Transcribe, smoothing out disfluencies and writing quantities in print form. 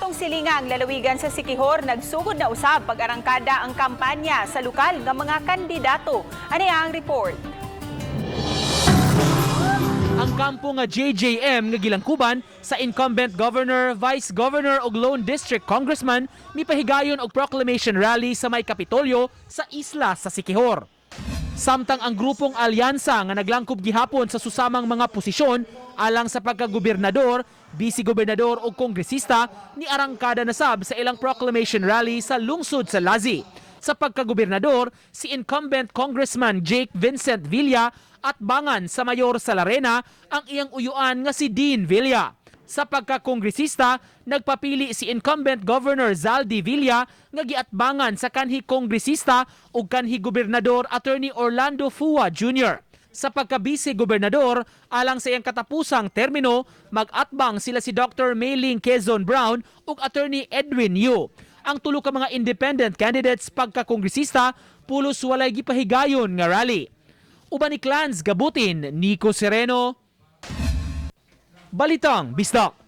Sa atong silingang lalawigan sa Siquijor, nagsugod na usab pag-arangkada ang kampanya sa lokal nga mga kandidato. Ani ang report. Ang kampo nga JJM nga gilangkuban sa incumbent governor, vice governor ug lone district congressman mipahigayon og proclamation rally sa may Kapitolyo sa isla sa Siquijor. Samtang ang grupong alyansa nga naglangkob gihapon sa susamang mga posisyon alang sa pagkagobernador, vice-gobernador ug kongresista ni arangkada na sab sa ilang proclamation rally sa lungsod sa Lazi. Sa pagkagobernador, si incumbent Congressman Jake Vincent Villa at bangan sa mayor sa Larena ang iyang uyuan nga si Dean Villa. Sa pagkakongresista, nagpapili si incumbent Governor Zaldy Villa nga giatbangan sa kanhi kongresista ug kanhi gobernador Attorney Orlando Fua Jr. Sa pagka-vice gobernador, alang sa iyang katapusang termino, mag-atbang sila si Dr. Mayling Quezon Brown ug Attorney Edwin Yu. Ang tulo ka mga independent candidates pagkakongresista, pulos walay gipahigayon nga rally. Uban ni Clans Gabutin, Nico Sereno, Balitang Bisdak.